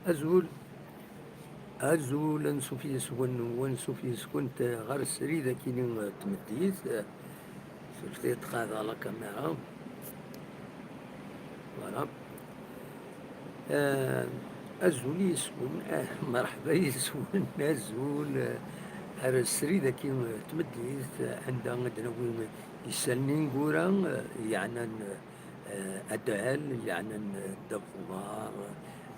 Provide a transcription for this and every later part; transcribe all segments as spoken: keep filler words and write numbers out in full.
Azul, azul, ansuf yes-wen, ansuf yes-kent ɣer srid akini n tmeddit. Surfet-iyi-d qeɛdeɣ la caméra. Voilà. Eh, azul yes-wen, eh, merḥba yes-wen, azul, eh, ar srid akini n tmeddit, eh, anda ad d-nawi isallen ineggura, eh, yeɛnan, eh, adal, yeɛnan, eh, ddabex uḍar,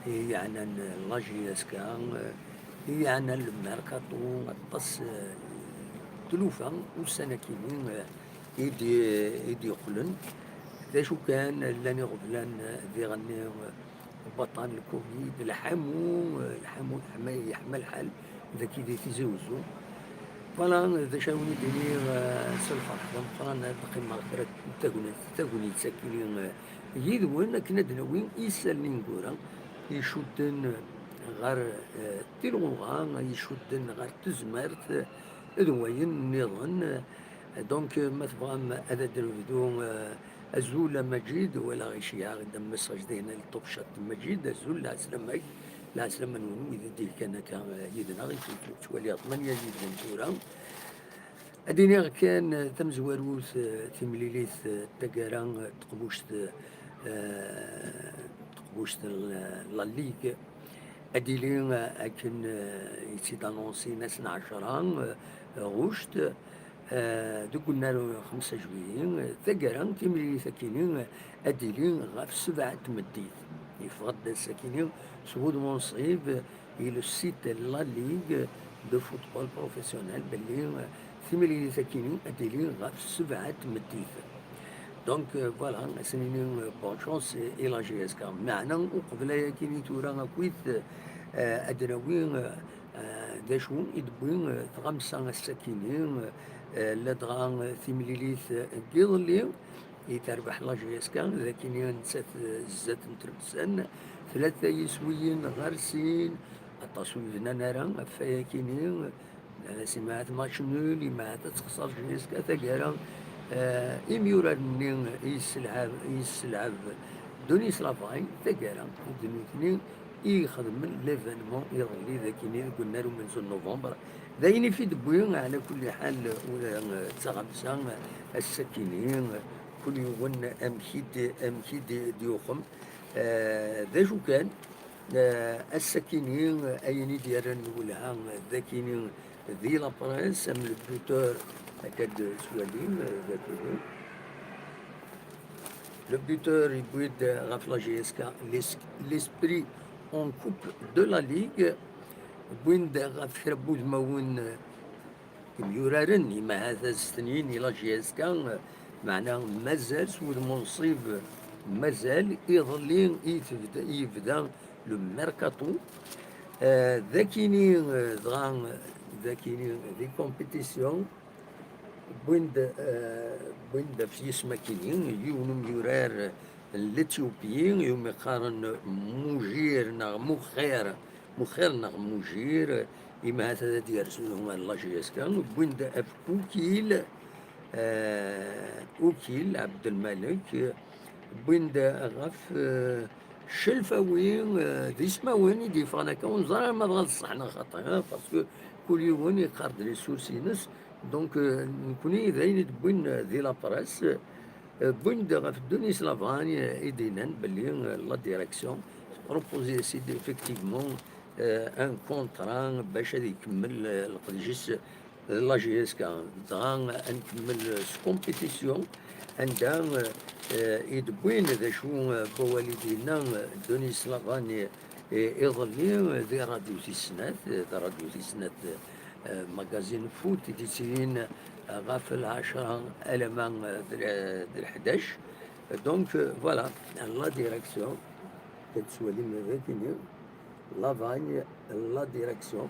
eh, yeɛnan, eh, la J S K, eh, yeɛnan le mercato, aṭas, eh, tlufa ussan akini, eh, i d-, i d-yeqqlen. D acu kan, llan iɣeblan, eh, diɣenni, eh, baṭan lkuvid, lḥamu, eh, lḥamu teḥma, yeḥma lḥal, dagi di Tizi Uzzu. Voilà, d acu ara wen-id-iniɣ, eh, s lferḥ d ameqqran, ad qqimeɣ kra n tagnit, tagnit akini, eh, yid-wen, akken ad d-nawi isallen ineggura icudden ɣer, eh, tilɣuɣa, icudden ɣer tezmert, eh, d wayen nniḍen. Donc, eh, ma tebɣam ad d-nebdu, eh, azul a Maǧid, walaɣ iceyyeɛ-aɣ-d amessaj dihin, le top chat Maǧid, azul, lɛeslama-k, lɛeslama-nwen wid i d-yekkan akka, eh, yid-neɣ, i t-, ttwaliɣ tmanya yid-wen tura. Ad iniɣ kan, eh, tamezwarut, eh, timlilit, eh, taggara, eh, teqbuct, eh, teqbuct n la, la Ligue, ad d-tili, eh, akken, eh, i tt-id-anunsin ass n ɛecra, eh, ɣuct, eh, deg unnar xemsa juillet, eh, taggara, timlilit akini, eh, ad d-tili ɣef sebɛa n tmeddit. Yeffeɣ-d ass akini s wudem unṣib, eh, i le site La Ligue de football professionnel belli, eh, timlilit akini ad d-tili ɣef sebɛa n tmeddit. Donc, euh, voilà, ad sen-nini, euh, bonne chance i, i la J S K. Meɛna uqbel ayakini tura akkit, euh, ad d-nawi, euh, euh, d acu i d-tewwi, euh, tɣamsa ass-akini, euh, ladɣa, euh, timlilit, euh, n yiḍelli, i terbeḥ la J S K, d akini nettat, eh, zdat n tlemmsa, tlata yiswiyen ɣer sin, aṭas ur bnan ara ɣef wayakini, eh, s imahat match nul, imahat ad texṣer J S K taggara, eh, imyuraren-nni i yesselɛab, i yesselɛab Denis Lavagne taggara, d nutni i ixedmen l'événement iḍelli d akini deg unnar umenzu n novembre. D ayen i fi d-tewwi, ɛla kulli ḥal, ula d taɣamsa ass-akini, kul yiwen amek i d-, amek i d-, d-yuxem. Eh, d acu kan, eh, ass-akini, ayen i d-yerran lwelha d akini di la presse, am le buteur, akka d-ttwalim, eh, d akini. Le buteur yewwi-d ɣef la J S K l'es-, l'esprit en coupe de la Ligue, wwin-d ɣef kra n wudmawen, eh, imyuraren, imahat ad stenyin i la J S K, meɛna mazal s wudem unṣib, mazal iḍelli i tebda, yebda le mercato. Eh, d akini, eh, dɣa, d akini di compétition, wwin-d, eh, wwin-d ɣef yisem akini, yiwen umyurar n l'Éthiopie, iwumi qqaren Mujir neɣ Muxir, Muxir neɣ Mujir, imahat ad d-yerzu la J S K, wwin-d ɣef Ukil, eh, Ukil Abdelmalek, wwin-d ɣef, eh, Celfawi, eh, d ismawen i d-yeffɣen akka, ur neẓri ara ma dɣa d ṣṣeḥ neɣ xaṭi, eh, parce que kul yiwen yeqqar-d les sources-ines. Donc, eh, nekni d ayen i d-wwin, eh, di la presse, eh, wwin-d ɣef Denis Lavagne, eh, i d-yennan belli, eh, la direction tpropose-as-id effectivement, eh, un contrat bac ad ikemmel, eh, leqdic-is, eh, la J S K. Dɣa ad nkemmel s compétition, anda, eh, i d-wwin d acu, eh, n wawal i d-yenna, eh, Denis Lavagne, eh, iḍelli, eh, di radio tis snat, eh, di radio tis snat, eh, magazine foot i d-yettilin, eh, ɣef lɛecra alamma, eh, d, eh, d lḥdac. Donc, eh, voilà, la direction, tettwalim d akini, Lavagne, la direction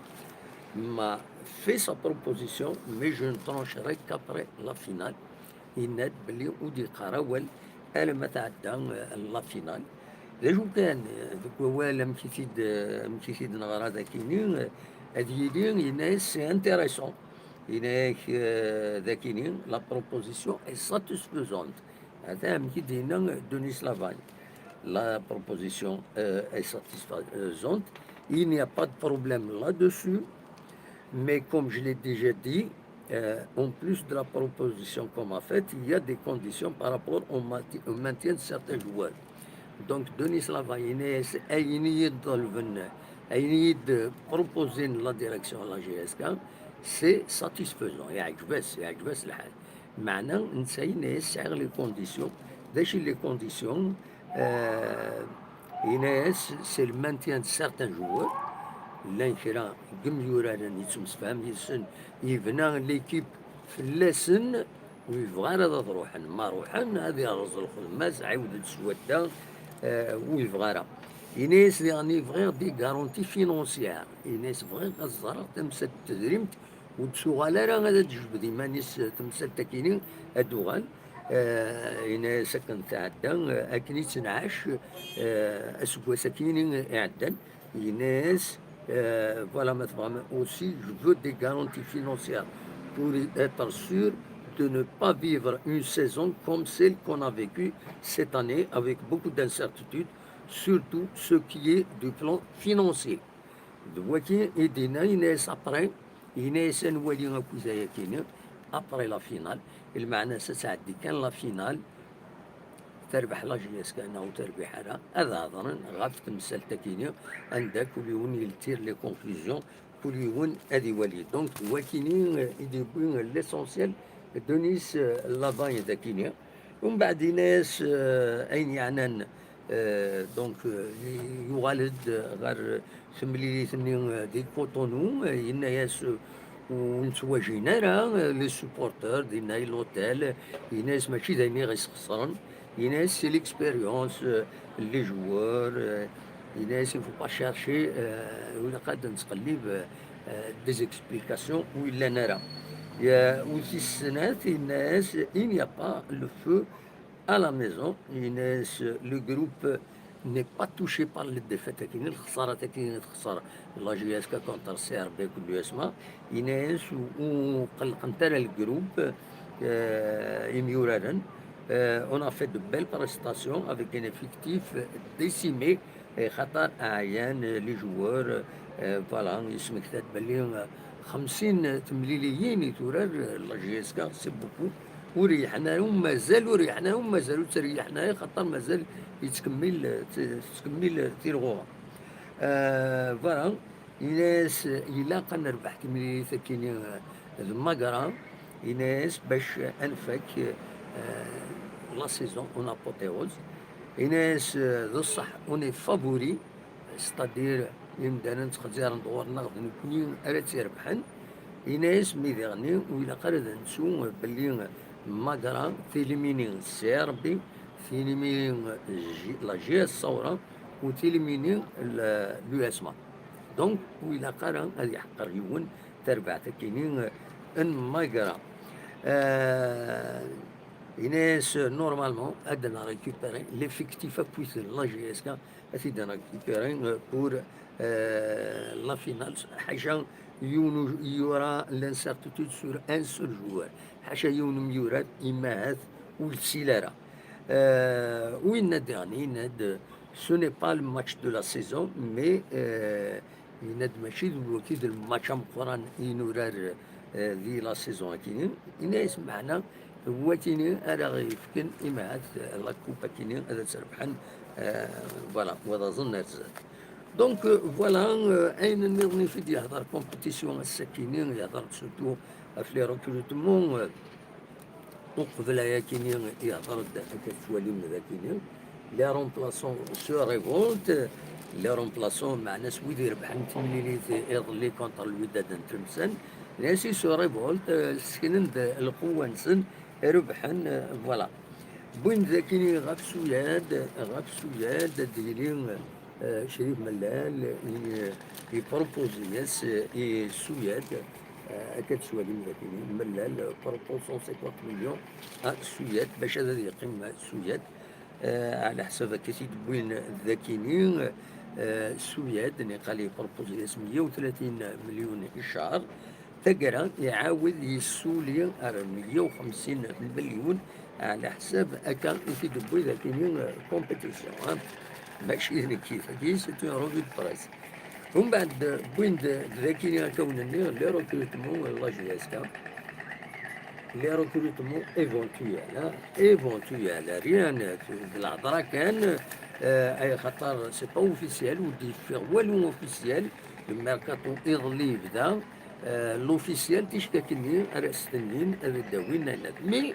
m'a fait sa proposition, mais je ne trancherai qu'après la finale. Yenna-d belli ur d-yeqqar awal alamma tɛedda, eh, la finale. D acu kan, eh, deg wawal amek i t-id, eh, amek i t-id-neɣra d akini, eh, ad yili, yenna-yas c'est intéressant. Yenna-yak, eh, d akini, la proposition est satisfaisante. Ata amek i d-yenna Denis Lavagne. La proposition, euh, est satisfaisante, Il n'y a pas de problème là-dessus, mais comme je l'ai déjà dit, euh, en plus de la proposition qu'on m'a faite, il y a des conditions par rapport au, mati- au maintien de certains joueurs. Donc, Denis Lavay, ayen i d-proposer la direction à la G S K, c'est satisfaisant. Yeɛjeb-as, yeɛjeb-as lḥal. Meɛna, netta yenna-yas sɛiɣ les conditions. D acu les conditions? Euh, yenna-yas, c'est le maintien de certains joueurs. Llan kra n yimyuraren yettemsefham yid-sen, yebna l'équipe fell-asen, ur yebɣi ara ad ruḥen. Ma ruḥen, ad yerreẓ lxedma-s, ɛiwed-d swadda, euh, ur yebɣi ara. Yenna-yas diɣen bɣiɣ des garanties financières. Yenna-yas bɣiɣ ad ẓreɣ tamsalt n tedrimt ur d-tuɣal ara ad d-tejbed iman-is temsalt-akini ad d-tuɣal. Eh, yenna-yas akken tɛedda, eh, akken i tt-nɛac, eh, aseggas-akini iɛeddan. Yenna-yas, eh, voilà, ma tebɣam aussi, je veux des garanties financières pour être sûr de ne pas vivre une saison comme celle qu'on a vécue cette année avec beaucoup d'incertitudes, surtout ce qui est du plan financier. D waki i d-yenna, yenna-yas après, yenna-yas ad nwali akuzay-akini, après la finale, lmeɛna-s ad tɛeddi kan la finale, terbeḥ la J S K neɣ ur terbiḥ ara, ad hedren ɣef temsalt-akini, anda kul yiwen il tire les conclusions, kul yiwen ad iwali. Donc, d wakini, eh, i d-yewwi l'essentiel Denis, eh, Lavay d akini. Umbeɛd yenna-yas, eh, ayen yeɛnan, eh, donc, eh, yuɣal-d ɣer temlilit-nni, eh, di Cotonou, eh, yenna-yas, eh, ur nettwajin ara, eh, les supporters, dinna i l'hôtel, yenna-yas mačči d ayen i ɣ-isxeṣren, yenna-yas c'est l'expérience, eh, les joueurs, eh, yenna-yas il faut pas chercher, eh, ur ilaq ad nettqellib, eh, des explications ur yellan ara. Ya, u tis snat, yenna-yas, il n'y a pas le feu à la maison, yenna-yas, le groupe n'est pas touché par la défaite-akini, lexṣarat-akini texṣer la J S K contre C R B akked l'U S M A, yenna-yas ur qellqent ara le groupe, eh, imyuraren. Eh, on a fait de belles prestations avec un effectif décimé, eh, xaṭer ɛyan, eh, les joueurs, eh, voilà, yesmekta-d belli, eh, xemsin temliliyin i turar, eh, la J S K, c'est beaucoup. Ur reyḥen ara, u mazal ur reyḥen ara, u mazal ur ttreyyiḥen ara, xaṭer mazal yettkemmil, eh, t-, tettkemmil, eh, tilɣuɣa. Eh, voilà, yenna-yas, eh, ilaq ad nerbeḥ timlilit-akini, eh, d Magra, yenna-yas bac ad nfak, eh, la saison en apothéose. Yenna-yas, eh, d ṣṣeḥ, on est favori, c'est-à-dire imdanen ttxezzaren-d ɣur-neɣ d nekni ara tt-irebḥen. Yenna-yas mi diɣen ur ilaq ara ad nettu belli Magra tilimini C R B, tilimini J-, la J S Saoura, u tilimini l-, l'U S M A. Donc, ur ilaq ara ad yeḥqer yiwen tarbaɛt-akini n Magra. Euh, yenna-yas, normalement, ad n-récupérer l'effectif akkit la J S K, ad t-id-récupérer, euh, pour, euh, la finale. Ḥaca yiwen u-, il y aura l'incertitude sur un seul joueur. Ḥaca yiwen umyurar, imahat ur yettil ara. Euh, u yenna-d diɣen, yenna-d, ce n'est pas le match de la saison, mais, euh, yenna-d mačči d wagi d lmatch ameqqran i nurar, eh, di la saison-akini. Yenna-yas meɛna d watini ara ɣ-yefken imahat, eh, la coupe-akini ad tt-rebḥen, eh, voilà, wa d aẓen ar zdat. Donc, euh, voilà, euh, ayen nniḍen i fi d-yehder compétition ass-akini, yehder-d surtout ɣef les recrutements, euh, Uqbel ayakini ihder-d, akka tettwalim dakini, les remplaçants se révoltent, les remplaçants, meɛna-s wid irebḥen timlilit iḍelli contre Lwidad n Tlemsan, nasi se révoltent, seknen-d lqewwa-nsen, rebḥen, voilà. Wwin-d dakini ɣef Suyad, ɣef Suyad, ad d-yili, eh, Crif Mellal, i, i propose-yas, eh, i Suyad, eh, akka tettwalim dakini, Mellal, eh, propose cent cinquante millions à Suyad, bac ad, ad yeqqim Suyad, eh, ɛla ḥsab akka i t-id-wwin dakini, eh, Suyad, niqal i propose-yas meyya u tlatin milyun i ccher, Taggara, iɛawed yessuli ar meyya u xemsin milyun, ɛla ḥsab akka i t-id-tewwi dakini, eh, compétition, ha? Mačči d nekki, tagi, c'est une revue de presse. Umbeɛd wwin-d dagi akka wen-nniɣ les recrutements n la J S K. Les recrutements éventuels, hein, éventuels, rien, d lhedra kan, euh, ay xaṭer c'est pas officiel, ur d-yeffiɣ walu officiel. Le mercato iḍelli yebda, euh, l'officiel ticki akkenni ara s-tennin ad d-awin ayen. Mais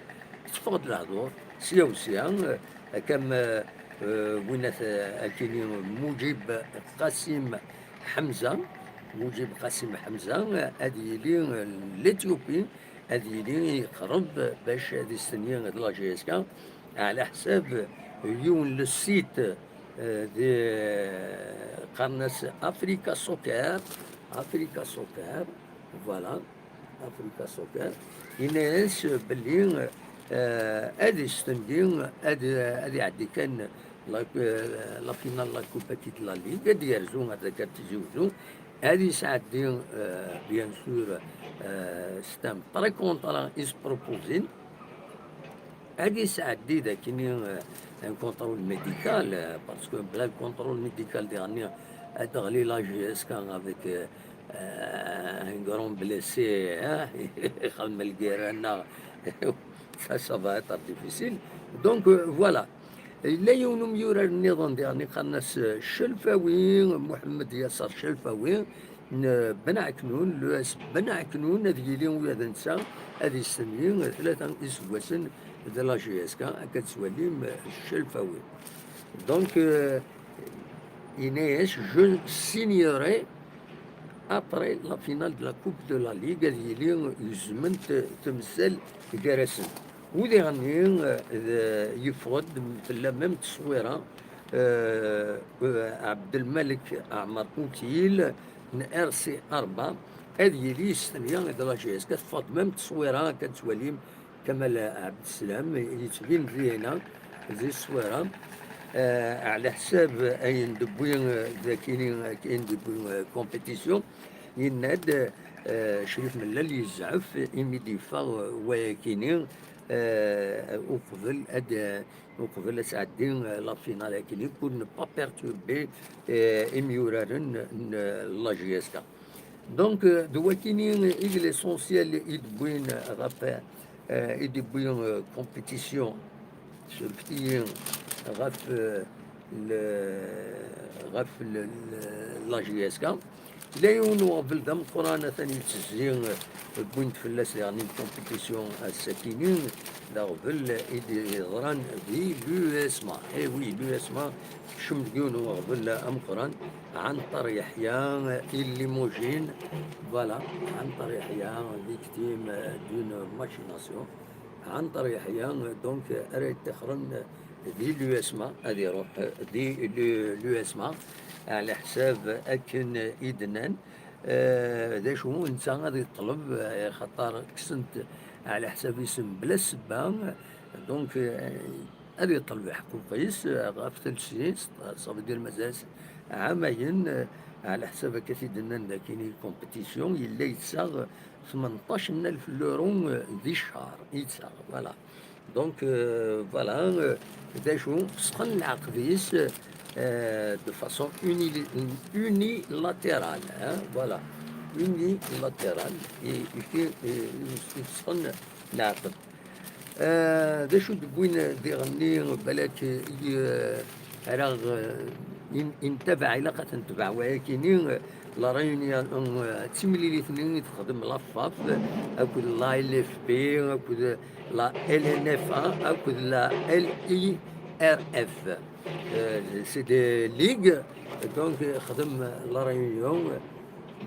teffeɣ-d lehdur sya u sya, euh, akka am, euh, euh, winat, euh, akkenni Mujib Qasim Ḥemza, Mujib Qasim Ḥemza, euh, ad yili, euh, l'Éthiopie, ad yili yeqreb bac ad istenni d la J S K, ɛla ḥsab yiwen le site, euh, di, qqaren-as Africa Soccer, Africa Soccer, voilà, Africa Soccer, yenna-yas belli, euh, ad istenni, ad, ad iɛeddi kan la, euh, la finale la Coupe de la Ligue, ad yerzu ar taggart Tizi Uzzu, ad yesɛeddi, euh, bien sûr, euh, c'est un pré-contrat i s-proposin, ad yesɛeddi dakini, euh, un contrôle médical, euh, parce que bla le contrôle médical diɣenni ad d-teɣli la J S K avec, euh, euh, un grand blessé, hein, ixdem lgirra-nneɣ, ça, ça va être difficile. Donc, euh, voilà. Yella yiwen umyurar nniḍen diɣen qqaren-as Celfawi, Muḥemmed Yaṣer Celfawi, n Ben Ɛeknun, l'U S Ben Ɛeknun, ad yili ula d netta ad istenni tlata iseggasen d la J S K, akka tettwalim Celfawi. Donc, euh, yenna-yas, je signerai après la finale de la Coupe de la Ligue, ad yili gezment temsal gar-asen. U diɣenni, eh, d-, yeffeɣ-d fell-am am tteswira, eh, eh, Ɛebdelmalek Ɛmer Util n R C Arba, ad yili yestenya d la J S K, teffeɣ-d am tteswira, akka tettwalim Kamal Ɛebdeslam, yettbin-d dihina di ṣṣwira, eh, ɛla ḥsab ayen d-tewwi, eh, dakini, ayen d-tewwi, eh, compétition, yenna-d, eh, Crif Mellal yezɛef imi d-yeffeɣ, eh, wayakini, eh, uqbel ad, eh, uqbel ad tɛeddi, eh, la finale akini, pour ne pas perturber, eh, imyuraren n, eh, la J S K. Donc, euh, d wakini i d l'essentiel i d-wwin ɣef, euh, i d-wwin, euh, compétition, surfet-iyi, ɣef, euh, le, ɣef le, le, la J S K. Yella yiwen uɣbel d ameqqran atan yettezzi, euh, wwin-d fell-as diɣen une compétition ass-akini, d aɣbel i d-yeḍran di l'U S M A. Eh oui, l'U S M A tekcem deg yiwen uɣbel ameqqran. Ɛenṭer Yeḥya, il Limoges, voilà, Ɛenṭer Yeḥya, victime d'une machination. Ɛenṭer Yeḥya, donc, ara yeṭṭixren di l'U S M A, ad iruḥ di l'U-, l'U S M A, ɛla ḥsab akken i d-nnan. Eh, d acu, netta ad yeṭleb, eh, xaṭer kksen-t ɛla ḥsab-is mebla ssebba, donc, eh, ad yeṭleb aḥquq-is ɣef telsist, ça veut dire mazal ɛamayen, ɛla ḥsab akka t-id-nnan dakini compétition, yella yettaɣ tmenṭac n alef l'euro di ccher, yettaɣ, voilà. Donc, euh, voilà, euh, d acu, sxen lɛaqed-is, euh, de façon uni-, unilatérale, hein, voilà, unilatérale, et, et, et, et sxen lɛaqed. Eh, d acu d-wwin diɣenni, balak, eh, ara, eh, in-, intabaɛ, ilaq ad t-netbeɛ wayakini, eh, la réunion, eh, d timlilit-nni i texdem la FAF, eh, akked la L F P, akked la L N F A, akked la L I R F. Eh, c'est des ligues, donc, eh, xdem la réunion,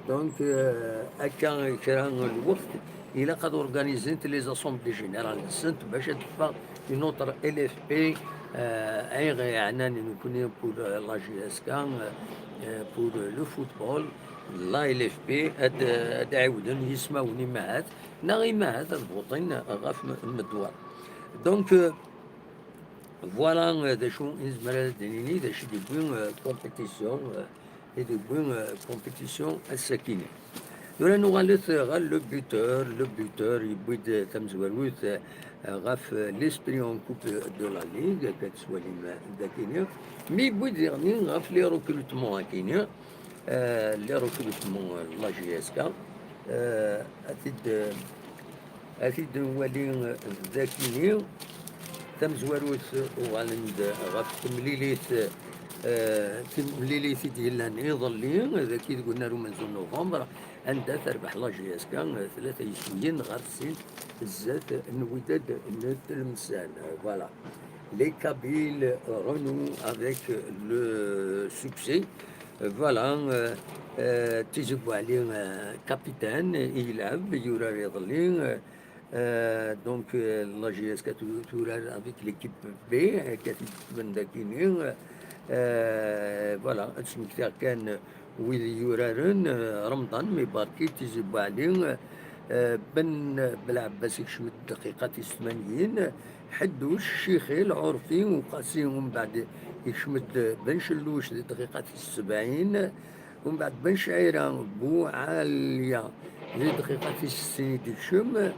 Donc, euh, akka kra n lweqt, ilaq ad organizent les assemblées générales-nsent bac ad teffeɣ une autre L F P, euh, ay ɣ-yeɛnan nekkni pour, euh, la J S K, euh, pour, euh, le football, la L F P, ad, ad ɛiwden yismawen imahat, neɣ imahat ad buṭin ɣef m-, medwar. Donc, euh, voilà, euh, d acu i nezmer ad d-nini, d acu i d-yewwi, euh, compétition, euh, i d-yewwi, euh, compétition ass-akini. Tura nuɣalet ɣer le buteur, le buteur yewwi-d tamezwarut, euh, ɣef, euh, l'esprit en coupe de la ligue, akka tettwalim, euh, dakini. Mi yewwi-d diɣenni ɣef les recrutements akini. Euh, les recrutements, euh, la J S K, euh, ad t-id-, ad t-id-nwali, euh, d akini. Tamezwarut, euh, uɣalen-d ɣef temlilit, euh, timlilit i d-yellan iḍelli, dagi deg unnar umenzu n novembre, anda terbeḥ la J S K, euh, tlata yiswiyen ɣer sin zdat n Wydad n Tlemsan. Voilà. Les Kabyles renouent avec le succès. Voilà, euh, euh, Tizi Bouali, euh, capitaine, il a, yurar iḍelli, euh, euh, donc, euh, la J S K tu-, turar avec l'équipe B, euh, كتبندكيني, euh, voilà, ad smektiɣ kan wid yuraren, euh, Ramḍan Mibarki, Tizi Bouali, euh, Ben Belɛebbas ikcem-d dqiqa tis tmanyin, Ḥedduc, Ccixi, Lɛurfi, Uqasi, umbeɛd ikcem-d Ben Celluc di dqiqa tis sebɛin, umbeɛd Ben Cɛira, Buɛalya di dqiqa tis settin i d-ikcem,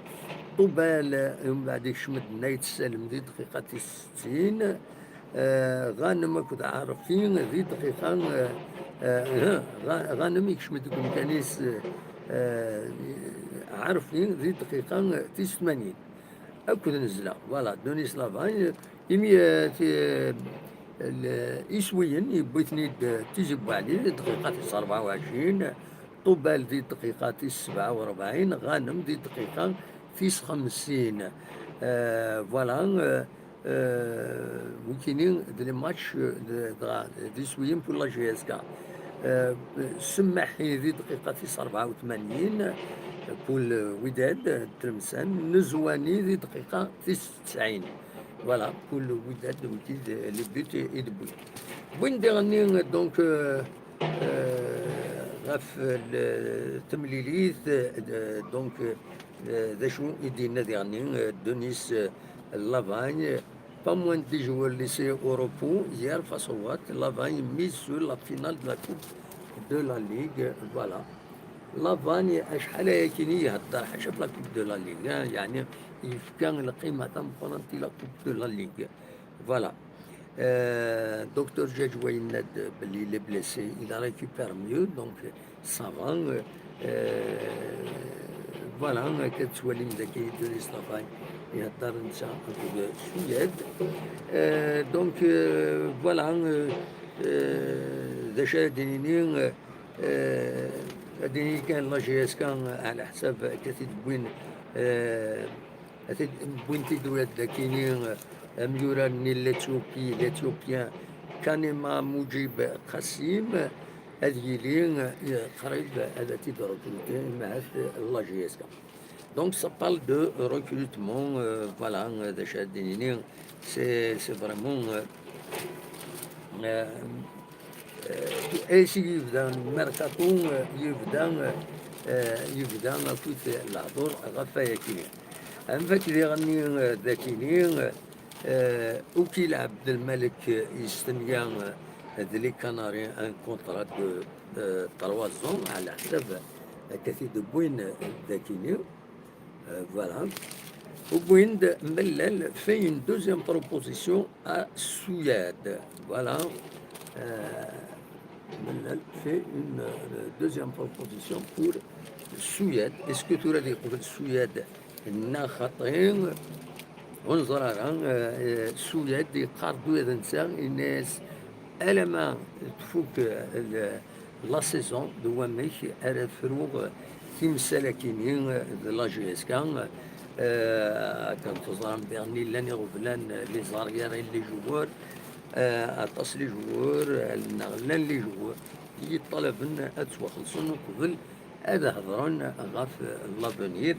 Ṭubal, umbeɛd ikcem-d Nayt Salem di dqiqa tis settin, eh, Ɣanem akked Ɛarfi di dqiqa, eh, eh, Ɣa-, Ɣanem ikcem-d deg umkan-is, eh, Ɛarfi di dqiqa tis tmanyin. Akked Nezla, voilà, Denis Lavagne, imi, eh, ti-, l-, iswiyen yewwi-ten-id, eh, Tizi Bouali di dqiqa tis rebɛa u ɛecrin, Ṭubal di dqiqa tis sebɛa u rebɛin, Ɣanem di dqiqa tis xemsin. Eh, voilà, eh, eh, wikini d les matchs, eh, d, d, d iswiyen pour la J S K. Eh, Semmaḥi di dqiqa tis rebɛa u tmanyin, pour Wydad Tlemsan, Nezwani di dqiqa tis tesɛin. Voilà, pour Wydad, wiki d les buts i d-wwin. Wwin diɣenni, donc, euh, euh, ɣef le-, temlilit, euh, donc, euh, d acu i d-yenna diɣenni, euh, Denis, euh, Lavagne, pas moins de dix joueurs laissés au repos hier face au Wat, Lavagne mise sur la finale de la Coupe de la Ligue, voilà. Lavagne, acḥal ayakini ihedder ḥaca ɣef la Coupe de la Ligue, hein, yeɛni yefka lqima tameqqrant i la Coupe de la Ligue. Voilà. Euh, Docteur Djadjoua yenna-d belli il est blessé, il récupère mieux, donc ça va. Euh, voilà, akka tettwalim dagi Denis Lavagne ihedder netta akked Suyad. Euh, donc, euh, voilà, euh, euh, d acu ara d-nini, euh, Eh, ad d-nini kan la J S K, ɛla ḥsab akka t-id-wwin, eh, ad t-id-wwin tidwat dakini, eh, amyurar-nni n l'Éthiopie, l'Éthiopien Kanema Mujib Qasim, ad yili, eh, qrib ad t-id-rekruti, imahat la J S K. Donc, ça parle de recrutement, euh, voilà, euh, d acu ara d-nini, c'est, c'est vraiment, euh, euh, euh, et si yebda mercato, euh, yebda, euh, euh, yebda akkit lehdur ɣef wayagi. Am fak diɣenni, euh, dakini, euh, Euh, Ukil Abdelmalek, euh, yestenya, euh, d les Canaries un contrat de, euh, trois ans, ɛla ḥsab akka t-id-wwin, euh, dakini. Euh, voilà. Wwin-d Mellal fait une deuxième proposition à Suyad. Voilà. Euh, Mellal fait une, euh, deuxième proposition pour Suyad. Est-ce que tura ad yeqbel Suyad neɣ xaṭi? Ur neẓri ara, eh, eh, Suyad yeqqar-d ula d netta, yenna-yas, alama tfuk, eh, l-, la saison, d wamek ara fruɣ timsal-akini, eh, d la J S K, eh, akken teẓram diɣen llan iɣeblan, eh, les arrières et les joueurs, eh, aṭas les joueurs, eh, neɣ llan les joueurs i yeṭṭalaben ad ttwaxellṣen uqbel ad hedren ɣef l'avenir,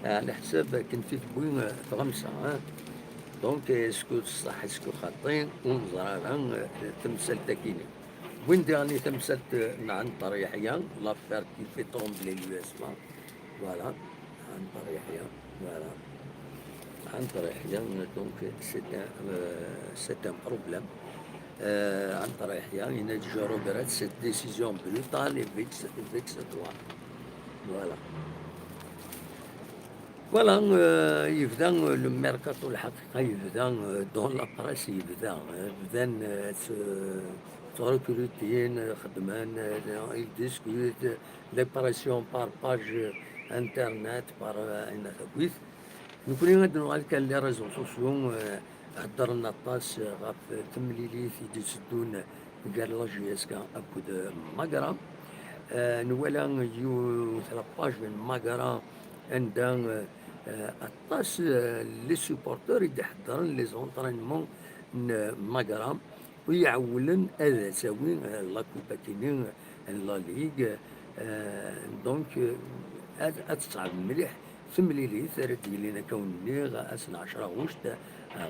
ɛla ḥsab akken t-id-tewwi tɣemsa, eh. Donc, est-ce que ṣṣeḥ, est-ce que xaṭi, ur neẓri ara, eh, tamsalt-akini. Wwin diɣen tamsalt, eh, n Ɛenṭer Yeḥya, l'affaire qui fait trembler l'U S M A. Voilà, Ɛenṭer Yeḥya, voilà. Ɛenṭer Yeḥya, donc, c'est un, euh, c'est un problème. Euh, Ɛenṭer Yeḥya, il a dit, je regrette cette décision brutale et vex-, vexatoire. Voilà. Voilà, euh, yebda, euh, le mercato, lḥaqiqa, yebda, euh, dans la presse, yebda, euh, bdan, euh, s-, ttrekrutin, xeddmen, ils discutent, les pressions par page internet, par ayen takit. Nekkni ad nuɣal kan les réseaux sociaux, heddren aṭas ɣef temlilit i d-itteddun gar la J S K akked Magra. Nwala yiwet la page n Magra anda aṭas les supporters i d-iḥeddren les entraînements n Magra, u iɛewwlen ad as-awi la coupe akini n la Ligue. Donc ad teṣɛeb mliḥ temlilit ara d-yilin, akka wen-nniɣ, ass n ɛecra ɣuct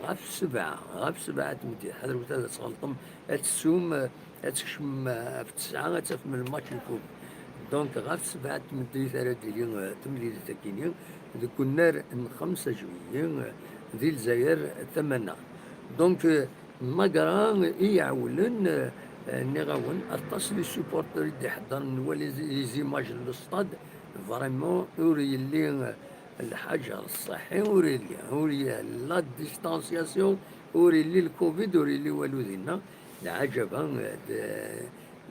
ɣef sebɛa, ɣef sebɛa n tmeddit. Ḥadret ad tɣelṭem, ad tessum, ad tekcem ɣef tesɛa, ad tafem lmatch ifuk. Donc ɣef sebɛa n tmeddit ara d-yili temlilit akini deg unnar n xemsa juillet di Lezzayer tamaneɣt. Donc Magra i iɛewwlen, nniɣ-awen, aṭas les supporters i d-iḥeddren, nwali les images n le stade, vraiment ur yelli lḥaǧa ṣṣeḥḥi, ur yelli, ur yelli la distanciation, ur yelli le covid, ur yelli walu dinna. Lɛaǧaba d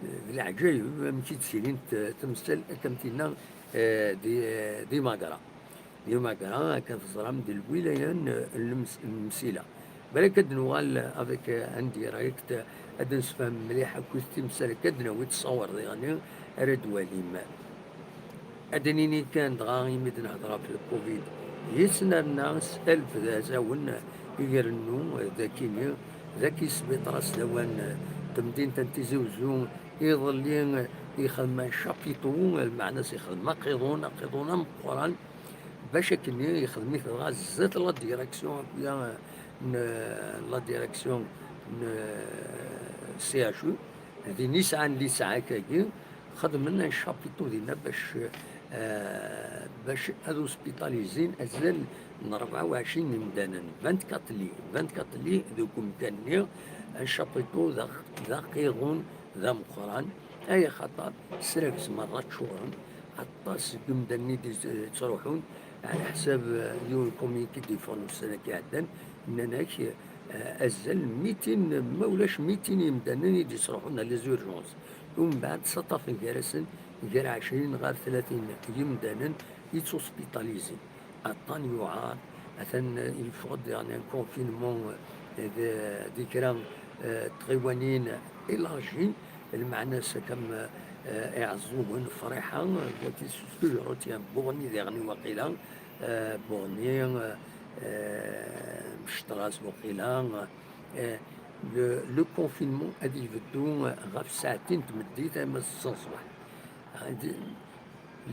d leɛǧayeb amek i d-ttilint temsal, akka am tinna, di Magra. Di Magra, akken teẓram, di lwilaya n Lemsila. Balak ad nuɣal avec un direct, ad nsefhem mliḥ akked timsal, akka ad nawi ttṣawir diɣen ara d-walim. Ad d-nini kan dɣa, imi d-nehder ɣef le covid, yes nerna s alef d azawen i irennu d akini, d aki sbiṭar-as lawan n temdint n Tizi Uzzu, iḍelli yexdem un chapiteau, lmeɛna-s yexdem aqiḍun, aqiḍun ameqqran, bac akkenni yexdem-it dɣa zdat la direction akya n la direction n C H U, din i sɛan lisɛa-agi, xedmen un chapiteau dinna bac, bac ad ospitalizin azal n rebɛa u ɛecrin n yimdanen, vingt-quatre lits, vingt-quatre lits deg umkan-nni, un chapiteau d aqiḍun d ameqqran, ay axaṭer sragz merra ččuren, aṭas n yimdanen i d-yettruḥun, ɛla ḥsab yiwen communiqué d-yeffɣen ussan-agi iɛeddan, nnan-ak azal mitin, ma ulac mitin yimdanen i d-yettruḥun à les urgences. Umbeɛd ṣaṭafen gar-asen gar ɛecrin ɣer tlatin yimdanen i ttuspitalizin. Aṭṭan yuɛer, atan yeffeɣ-d diɣen un confinement di kra n tɣiwanin élargi, lmeɛna-s akka am Iɛeẓẓugen, Friḥa, voici ce que je retiens, Buɣni diɣen waqila, Buɣni, Mecṭras waqila. Le confinement ad ibeddu ɣef ssaɛtin n tmeddit arma d ssetta ṣṣbeḥ.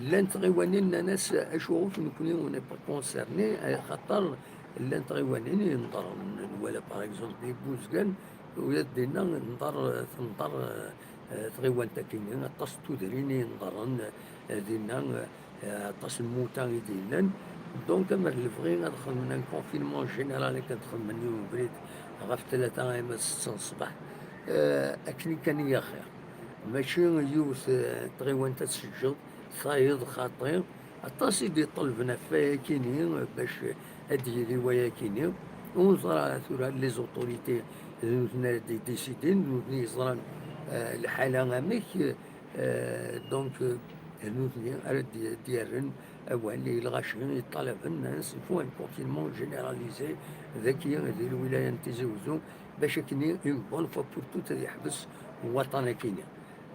Llant tɣiwanin nnan-as acuɣef nekkni on n'est pas concerné, axaṭer llant tɣiwanin yenḍerren, nwala par exemple di Buzgan, u yat dinna tenḍer, tenḍer tɣiwant akini, aṭas n tudrin i yenḍerren dinna, aṭas n lmuta i d-yellan. Donc amer lebɣi ad xedmen un confinement général akken ad xedmen yiwen ubrid ɣef tlata arma d ssetta ṣṣbeḥ, akken kan i axir. Mačči yiwet n tɣiwant ad tseǧǧeḍ tayeḍ xaṭi, aṭas i d-iṭelben ɣef wayakini bac ad d-yili wayakini. Ur neẓra tura les autorités d nutni ara d-idécidin, d nutni yeẓran lḥala amek. Donc d nutni ara d-yerren awal i lɣaci yeṭṭalaben, il faut un confinement généralisé daki di lwilaya n Tizi Uzzu, bac akkenni une bonne fois pour toutes ad yeḥbes waṭṭan akini.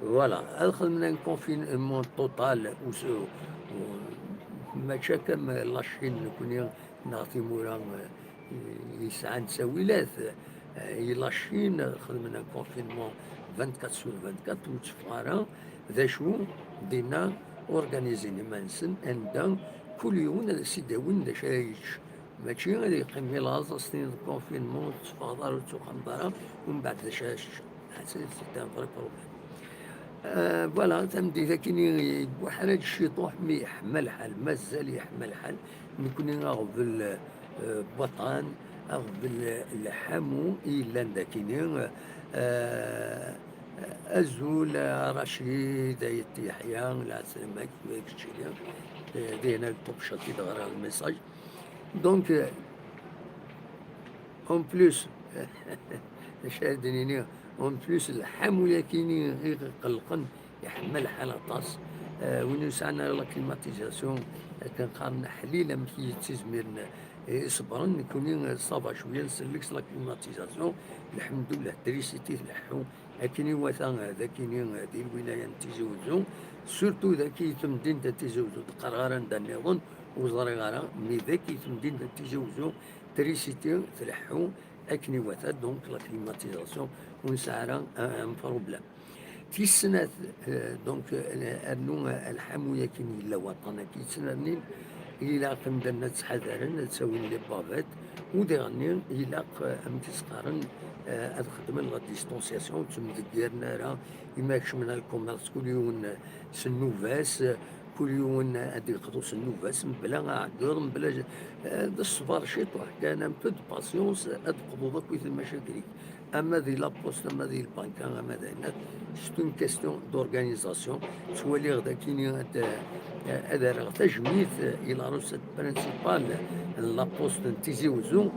Voilà, ad xedmen un confinement total, mačči akka am la Chine nekkni neɣ timura yesɛan ttawilat. I la Chine xedmen un confinement vingt-quatre sur vingt-quatre, ur tteffeɣ ara. D acu dinna, organizin iman-nsen anda kul yiwen ad as-id-awin d acu ara yečč. Mačči ad yeqqim i laẓ, ad s-tiniḍ confinement, ur tetteffɣeḍ ara, ur tettuxxameḍ ara, umbeɛd d acu ara teččeḍ. C'est un vrai problème. Voilà, tameddit akini yewweḥ-d ciṭuḥ, mi yeḥma lḥal, mazal yeḥma lḥal. Nekkni aɣbel n waṭṭan, aɣbel n lḥamu i yellan d akini. Azul a Racid Ayt Yeḥya, lɛeslama-k, keččini. Dihna le top chat i d-ɣriɣ le message. Donc en plus, d acu ara d-nini, En plus, lḥamu-yakini i ɣ-iqellqen, iḥemma lḥal aṭas. Eh, win ur sɛan ara la climatisation, akken qqaren aḥlil, amek i yettizmiren, eh, i ṣebren, nekni, eh, ça va cwiya, nsellek s la climatisation, lḥemdullah, trisiti tleḥḥu, akken iwata, eh, d akini, eh, di lwilaya n Tizi Wezzu, surtout daki temdint n Tizi Wezzu, ur d-qqareɣ ara anda nniḍen, ur ẓriɣ ara, mais daki temdint n Tizi Wezzu, trisiti tleḥḥu, akken iwata, donc la climatisation, ur nesɛi ara un, un problème. Tis snat, eh, donc, eh, rnu, eh, lḥamu-yakin yella waṭṭan-agi yettnernin, ilaq imdanen ad ttḥadaren, ad ttawin les bavettes, u diɣenni ilaq, eh, amek i s-qqaren, eh, ad xedmen la distanciation, ur ttemdeggiren ara, imi ad kecmen ar lkumirs, kul yiwen, eh, s nnuba-s, eh, kul yiwen ad d-yeqḍu s nnuba-s, mebla aɛeggeḍ, mebla, eh, d ṣṣber ciṭuḥ kan, un peu de patience, ad d-teqḍuḍ akk i tmacakil-ik. Ama di la poste, ama di lbanka, ama d ayen, c'est une question d'organisation. Ttwaliɣ d akini ad, eh, ad rreɣ tajmilt, eh, i la recette principale n la poste n Tizi Wezzu.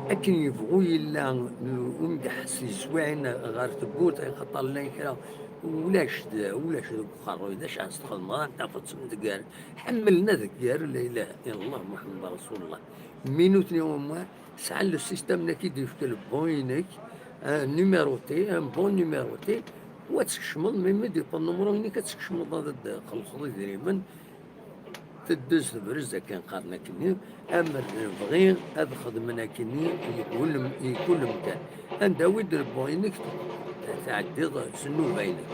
Akken yebɣu yella, eh, ur ngeḥḥes yeswiɛin ɣer tewwurt, axaṭer llan kra ulac d, ulac deg uqerruy, d acu ara s-txedmeḍ, ad tafeḍ ttmedgar. Ḥemmlen ad ggaren la ilaha illallah Muḥemmed Rasulullah. Mi nutni au moins sɛan le système-nni i d-yefka le bon-inek, un numéroté, un bon numéroté, u ad tkecmeḍ, mi mi d-yewweḍ numru-inek ad tkecmeḍ ad d-txellṣeḍ idrimen, teddez tebrez akken qqaren akkenni, amer d lebɣi ad xedmen akkenni i kul, i kul mkan. Anda wi d le bon-inek tɛeddiḍ s nnuba-inek.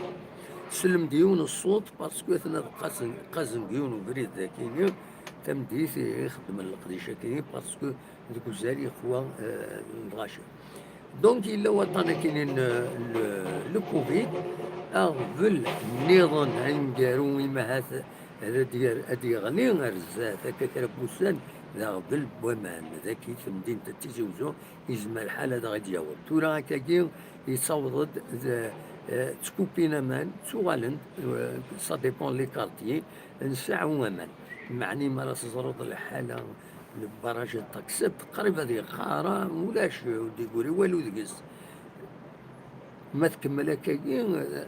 Slem-d yiwen ṣṣut, parce que atna qqazen, qqazen deg yiwen ubrid d akini, tameddit i ixeddmen leqdic akini, parce que deg uzal yeqwa, eh, lɣaci. Donc, yella waṭṭan akini n, n, le covid, aɣbel nniḍen aneggaru, imahat ad d-yer-, ad d-yeɣli ar zdat, akka kra n wussan, d aɣbel n waman. Daki, temdint n Tizi Wezzu, yezmer lḥal ad aɣ-d-yaweḍ. Tura, akkagi, yettaweḍ-d, d, eh, ttkupin aman, ttuɣalen, eh, ça dépend les quartiers, nseɛɛu aman. Meɛni, mi ara teẓreḍ lḥala n barrage n Taksebt, qrib ad yeqqar, ah, ulac, ur d-iguri walu deg-s. Ma tkemmel akkagi,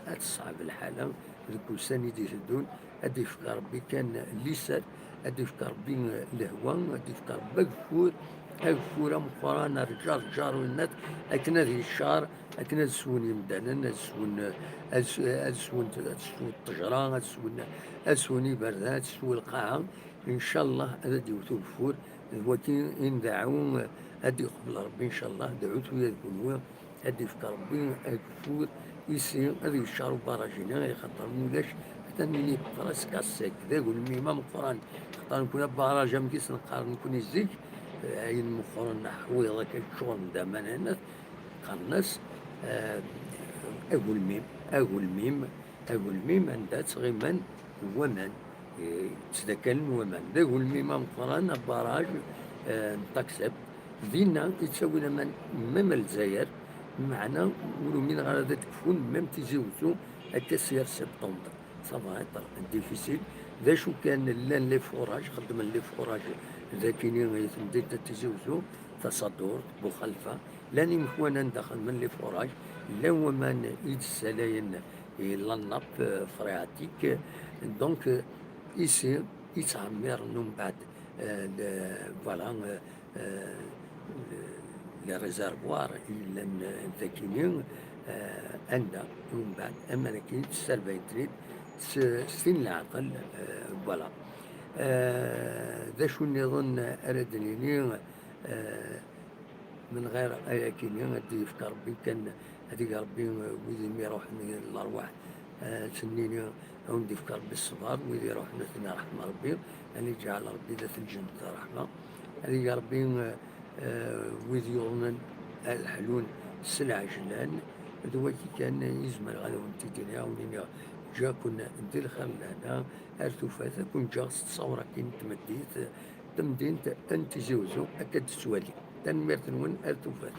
ad teṣɛeb lḥala deg wussan i d-iteddun. Ad d-yefk Ṛebbi kan liser, ad d-yefk Ṛebbi lehwa, ad d-yefk Ṛebbi ageffur, ageffur ameqqran, rǧa, rǧa, rwinnat, akken ad yeccar, akken ad swen yemdanen, ad swen, ad s-, ad swen, ad swen ṭṭejra, ad swen, ad swen iberdan, ad teswen lqaɛa. Ncallah ad d-yewwet ugeffur, d wagi i ndeɛɛu, ad d-yeqbel Ṛebbi, ncallah, dɛut ula d kenwi, ad d-yefk Ṛebbi ageffur, ici, ad yeccer ubaraj-nni, axaṭer ma ulac, atan nini presque à sec, d agelmim ameqqran, axaṭer nekkni abaraj amek i s-neqqar nekkni zik, eh, ayen meqqren, aḥwiḍ akka yeččuren d aman, qqaren-as, eh, agelmim, agelmim, agelmim anda ttɣiman waman, eh, ttdakkalen waman. D agelmim ameqqran, abaraj, eh, n Taksebt. Dinna yettawi laman, même Lezzayer, meɛna ur umineɣ ara ad d-kfun, même Tizi Wezzu, akka s yer septembre. Ça va être difficile. D acu kan, llan les forages, xeddmen les forages, d akini i temdint n Tizi Wezzu, Tasadurt, Buxalfa, llan imekwanen da xeddmen les forages, llan waman i d-ssalayen i la nappe, euh, phréatique. Donc, euh, ici, yettɛemmiren umbeɛd, euh, le, voilà, euh, euh, le, les réservoirs i llan, euh, dakini, euh, anda, umbeɛd, am akini, tesserbayent-ten-id s, s tin leɛqel, euh, voilà. Euh, d acu nniḍen ara d-nini, euh, من غير ayakini, ad d-yefk Ṛebbi kan, ad ig Ṛebbi, eh, wid imi ruḥen, eh, lerwaḥ, eh, ad sen-nini, ad wen-d-yefk Ṛebbi ṣṣber, wid iruḥen ad ten-iṛḥem Ṛebbi, ad iǧɛel Ṛebbi dat lǧennet ṛṛeḥma, ad ig Ṛebbi, eh, eh, wid yuḍnen ad ḥlun s lɛejlan, d wagi kan i zemreɣ ad wen-t-id-iniɣ, ad wen-iniɣ ǧǧa-ken di lxir n lehna, ar tufat, ad ken-ǧǧeɣ s ttṣawṛa-kin n tmeddit, tamdint n Tizi Wezzu, akka d-tettwali. Tanemmirt-nwen, ar tufat.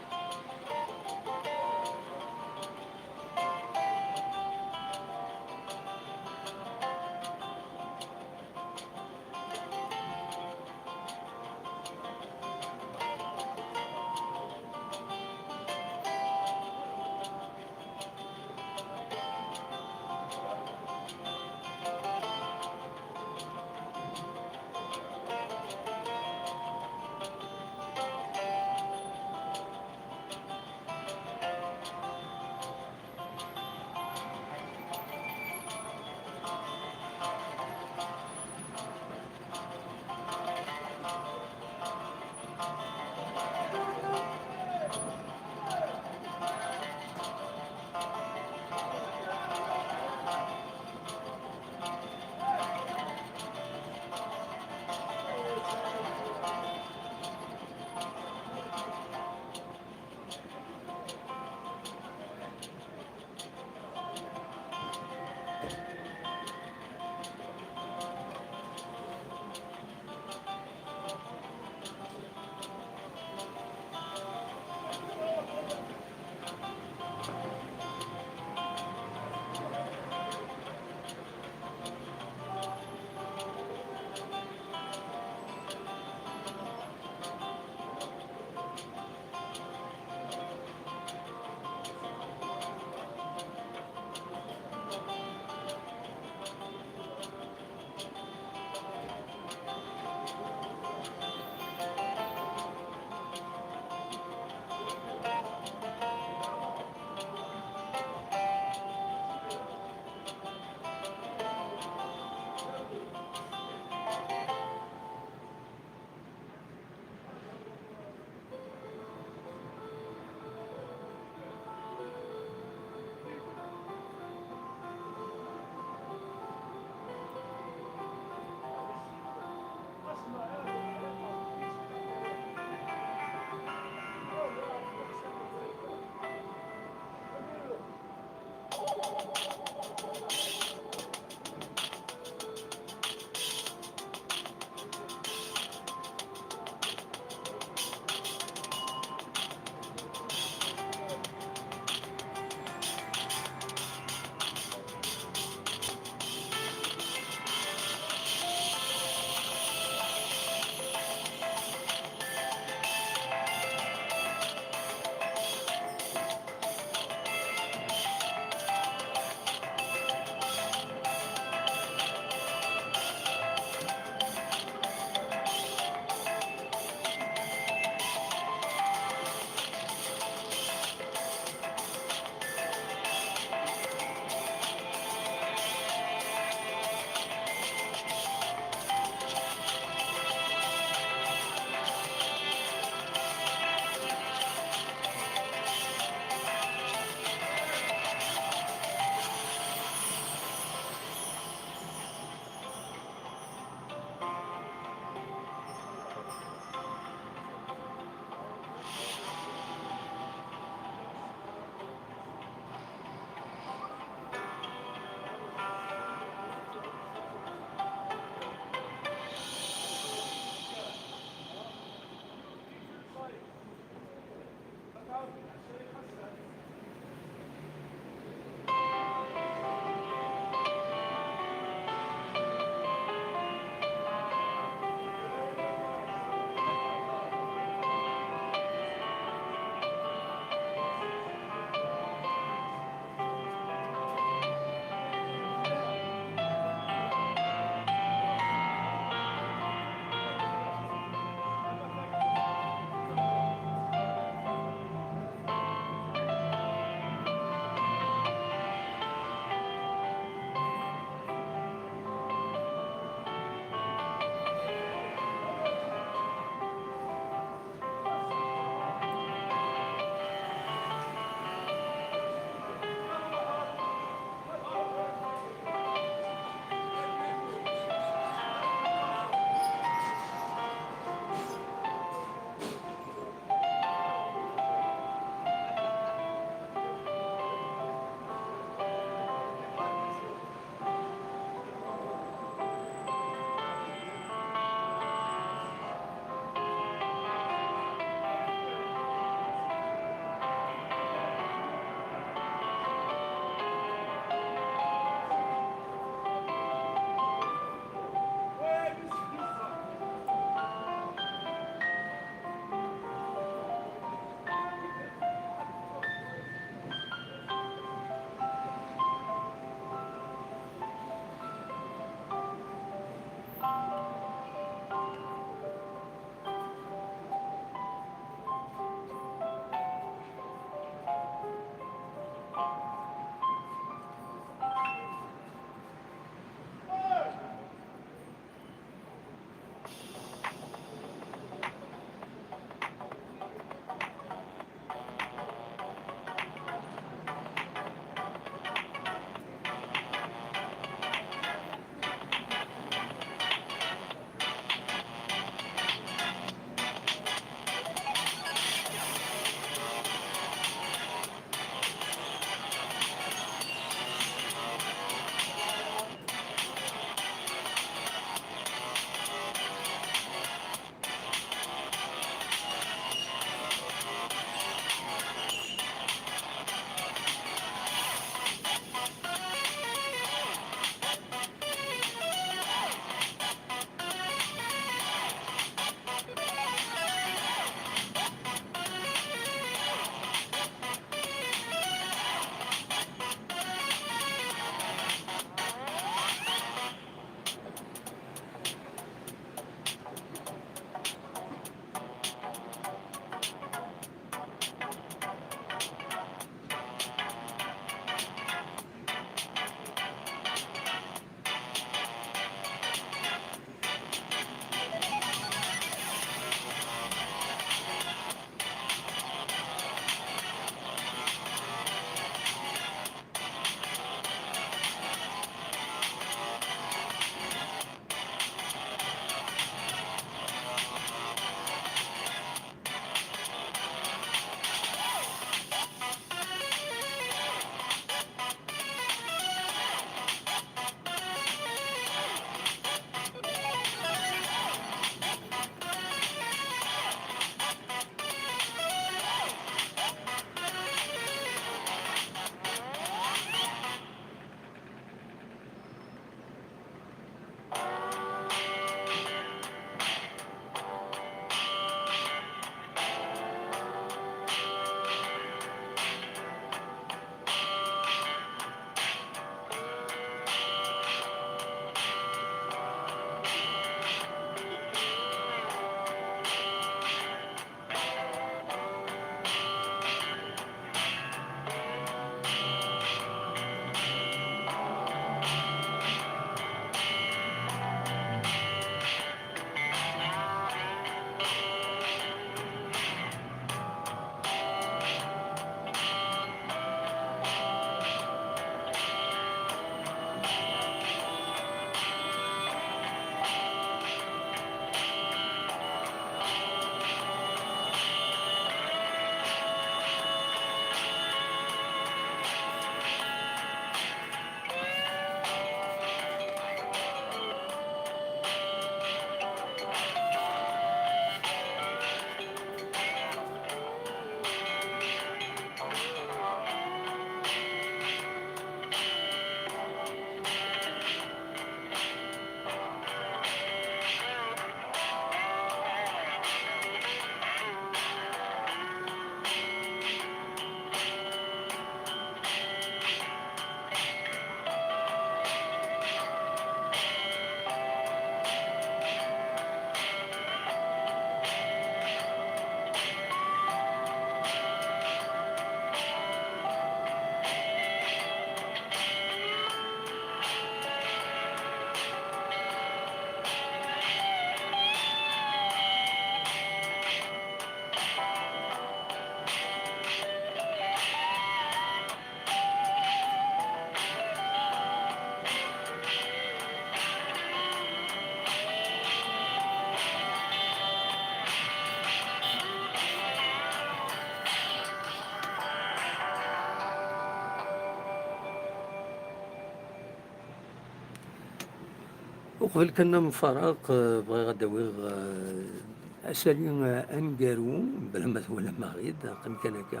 Uqbel kan ad nfaraq, eh, bɣiɣ ad d-awiɣ, eh, asali, eh, aneggaru, bla ma twalam aɣ-id, qqim kan akka.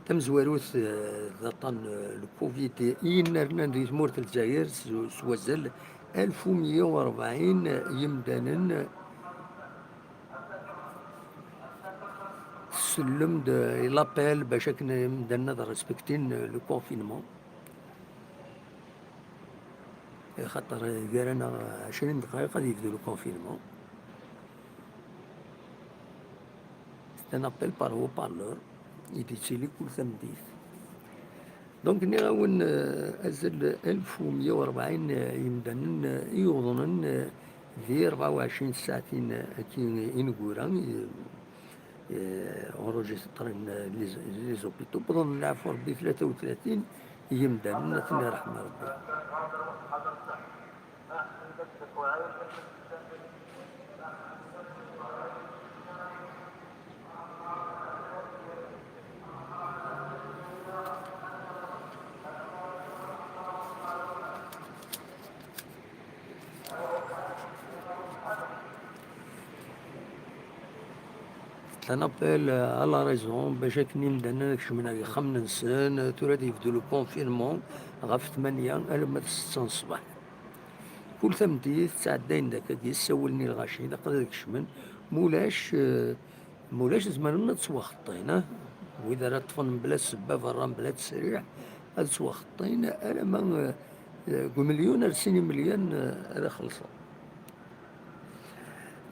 Tamezwarut, eh, d aṭṭan, eh, le covid i yennernan di tmurt n Lezzayer s, s wazal alef u meyya u rebɛin yimdanen. Tsellem-d i l'appel bac akken imdanen ad respektin le confinement. Axaṭer gar-aneɣ ɛecrin dqayeq ad yebdu le confinement. C'est un appel par haut-parleur i d-yettili kul tameddit. Donc, nniɣ-awen, eh, azal alef u meyya u rebɛin, eh, yimdanen, eh, i yuḍnen, eh, di rebɛa u ɛecrin tsaɛtin, eh, akkin ineggura, eh, eh, enregistrés, eh, les, les hôpitaux. Wwḍen, leɛfu Rebbi, tlata u tlatin yimdanen, ad ten-iṛḥem Rebbi. C'est un appel à la raison, bac akken imdanen ad kecmen ɣer yexxamen-nsen. Tura ad yebdu le confinement ɣef tmanya alamma d ssetta n ṣṣbeḥ. Kul tameddit ttɛeddayen-d akkagi, ssawalen i lɣaci, ilaq ad kecmen, mulac, eh, mulac, zemren ad ttwaxeṭṭin, ah. Wid ara ṭṭfen mebla ssebba berra, mebla ttesriḥ, ad ttwaxeṭṭin alamma, eh, eh, deg umelyun ar sin imelyan, eh, ara xellṣen.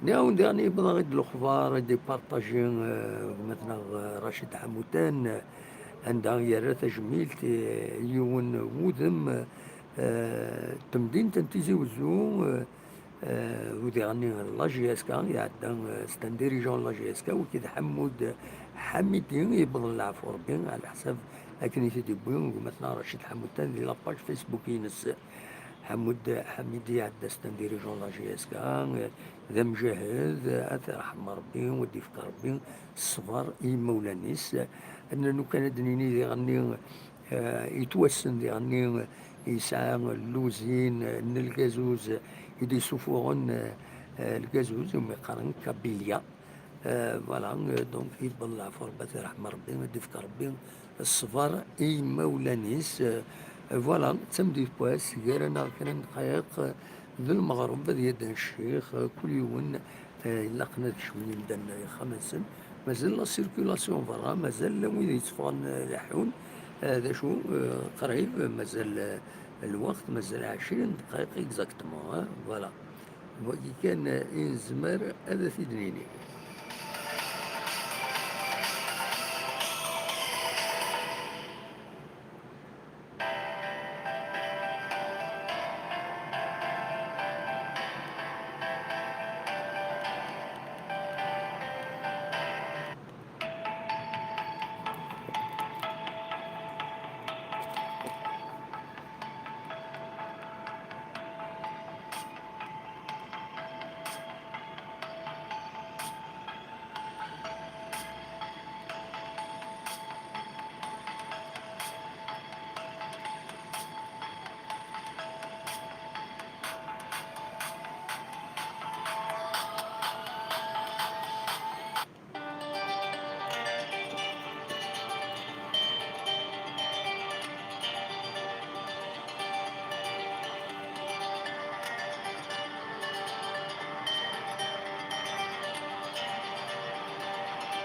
Nniɣ-awen diɣen yewweḍ-aɣ-id lexbar i d-iparṭaji, eh, gma-tneɣ, eh, Racid Ḥamutan, eh, anda yerra tajmilt i yiwen wudem, eh, n temdint n Tizi Wezzu, eh, eh, u diɣen la J S K iɛedda, eh, c'est un dirigeant n la J S K, wiki d Ḥammud Ḥamidi, yewweḍ leɛfu Rebbi, ɛla ḥsab akken i t-id-yewwi gma-tneɣ Racid Ḥamutan di la page Facebook-ines. Ḥamud Ḥamidi iɛedda, c'est un dirigeant n la J S K, d amjahed, ad t-iṛḥem Rebbi, ad d-yefk Rebbi ṣṣber i yimawlan-is. Ad nernu kan ad d-nini diɣenni, eh, yettwassen diɣenni, yesɛa lluzin n lgazuz i d-yessufuɣen, eh, lgazuz, umi qqaren kabilya. Euh, voilà, euh, donc, yewweḍ leɛfu Rebbi, ad t-iṛḥem Rebbi, ad d-yefk Rebbi ṣṣber i yimawlan-is. Euh, voilà, d tameddit n wass, gar-aneɣ kra n ddqayeq, euh, d lmeɣreb, ad yadden ccix, euh, kul yiwen, euh, ilaqen ad kecmen imdanen ar yexxamen-nsen. Mazal la circulation berra, mazal llan wid yetteffɣen, euh, leḥḥun, euh, d acu, euh, qrib, mazal, euh, lweqt, mazal ɛecrin ddqayeq exactement, hein, voilà. Wagi kan i nezmer ad t-id-nini.